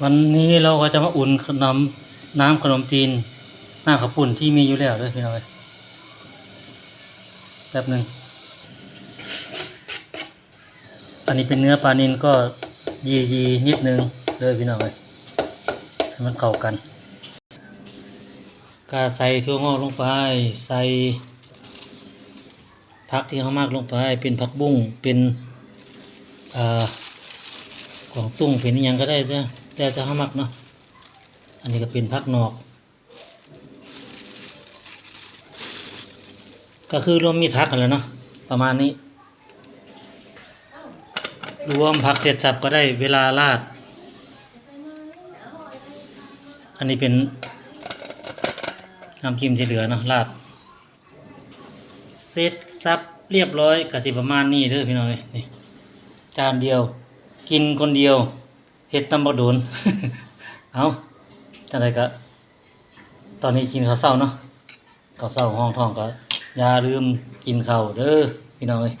ວັນນີ້ເຮົາກໍຈະມາອຸ່ນຂະໜົມ ນ້ຳຂະໜົມຈີນ ນ້ຳເຂົ້າປຸ້ນທີ່ມີຢູ່ແລ້ວເດີພີ່ນ້ອງເອີຍ. ແປັບໜຶ່ງ. ອັນນີ້ເປັນເນື້ອປານິນ ກໍຢີໆນິດໜຶ່ງເດີພີ່ນ້ອງເອີຍ ໃຫ້ມັນເຂົ້າກັນ. ກະໃສ່ຖົ່ວງອກລົງໄປ ໃສ່ຜັກທີ່ເຮົາມັກລົງໄປ ເປັນຜັກບຸ້ງ ເປັນ ເອີ ກວາງຕຸ້ງ ເປັນອີ່ຫຍັງກໍໄດ້ເດີ ແລ້ວແຕ່ເຮົາມັກເນາະ. ອັນນີ້ກໍເປັນຜັກໜອກ ກໍຄືລວມມິດຜັກຫັ້ນແຫຼະເນາະ ປະມານນີ້. ລວມຜັກເສັດສັບກໍໄດ້ ເວລາລາດ. ອັນນີ້ເປັນນ້ຳຈິ້ມທີ່ເຫຼືອເນາະ ລາດ ເສັດສັບລຽບຮ້ອຍ ກໍຊິປະມານນີ້ເດີພີ່ນ້ອງເອີຍ. ນີ້ ຈານດຽວ ກິນຄົນດຽວ ເຮັດຕຳບັກໂດນ. ເອົາ ຈັ່ງໃດກໍ ຕອນນີ້ກິນເຂົ້າເຊົ້າເນາະ ເຂົ້າເຊົ້າຮອງທ້ອງ ກໍຢ່າລືມກິນເຂົ້າເດີພີ່ນ້ອງເອີຍ.